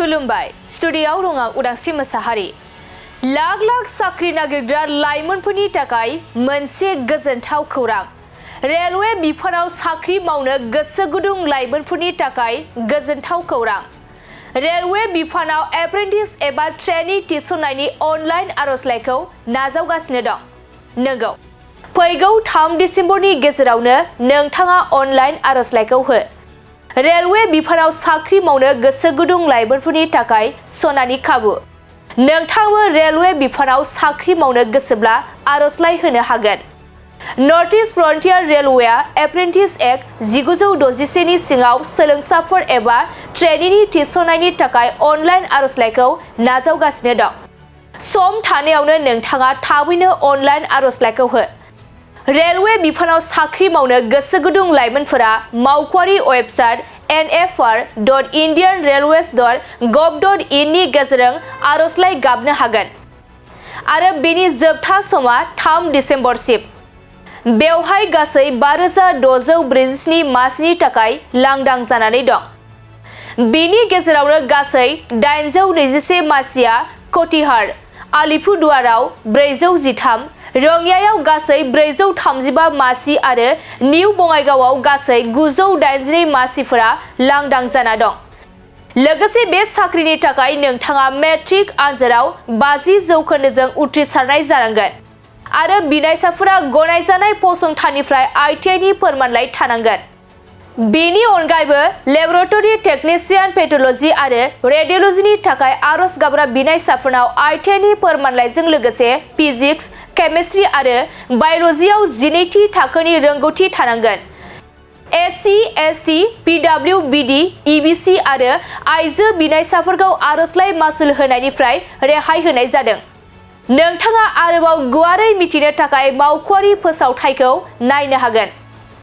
खुलुमबाय स्टुडियोआव दं आं उदांस्रि मोसाहारि। लाख लाख साख्रि नागिरग्रा लाइमोनफोरनि थाखाय मोनसे गोजोनथाव खौरां। रेलवे बिफानाव साख्रि मावनो गोसो गुदुं लाइमोनफोरनि थाखाय गोजोनथाव खौरां। रेलवे बिफानाव एप्रेन्टिस एबा ट्रेनी थिसननायनि अनलाइन आरजलाइखौ नाजावगासिनो दं। नंगौ, फैगौ 3 दिसेम्बरनि गेजेरावनो नोंथाङा अनलाइन आरजलाइखौ हो। रेलवे बिफानाव साख्रि मावनो गोसो गुदुं लाइमोनफोरनि थाखाय सनानि खाबु। नोंथाङाबो रेलवे बिफानाव साख्रि मावनो गोसोब्ला आरजलाइ होनो हागोन। नर्थ इस्ट फ्रन्टियार रेलवेआ एप्रेन्टिस एक्ट 1961 नि सिङाव सोलोंसाफोर एबा ट्रेनीनि थिसननायनि थाखाय अनलाइन आरजलाइखौ नाजावगासिनो दं। सम थानायावनो नोंथाङा थाबैनो अनलाइन आरजलाइखौ हो। रेलवे बिफानाव साख्रि मावनो गोसो गुदुं लाइमोनफोरा मावख'आरि वेबसाइट nfr.indianrailways.gov.in नि गेजेरजों आरजलाइ गाबनो हागोन आरो बेनि जोबथा समा 3 दिसेम्बरसिम। बेवहाय गासै 5647 मासिनि थाखाय लांदां जानानै दं। बेनि गेजेरावनो गासै 821 मासिया कटिहार, आलिपुरदुवाराव 413, रङियायाव गासै 435 मासि आरो निउ बङाइगावआव गासै 982 मासिफोरा लांदां जाना दं। लोगोसे बे साख्रिनि थाखाय नोंथाङा मेट्रिक आनजादाव 50% उथ्रिसारनाय जानांगोन आरो बिनायसाफोरा गनायजानाय फसंथाननिफ्राय ITI नि फोरमानलाइ थानांगोन। बेनि अनगायैबो लेबरेटरि टेक्निशियान, पेथोलॉजी आरो रेडियोलॉजीनि थाखाय आरज गाबग्रा बिनायसाफोरनाव ITI नि फोरमानलाइजों लोगोसे फिजिक्स, केमिस्ट्रि आरो बाय'ल'जियाव 12थि थाखोनि रोंगौथि थानांगोन। SC, ST, PWBD, EBC आरो आइजो बिनायसाफोरखौ आरजलाइ मासुल होनायनिफ्राय रेहाय होनाय जादों। नोंथाङा आरोबाव गुवारै मिथिनो थाखाय मावख'आरि फोसावथायखौ नायनो हागोन।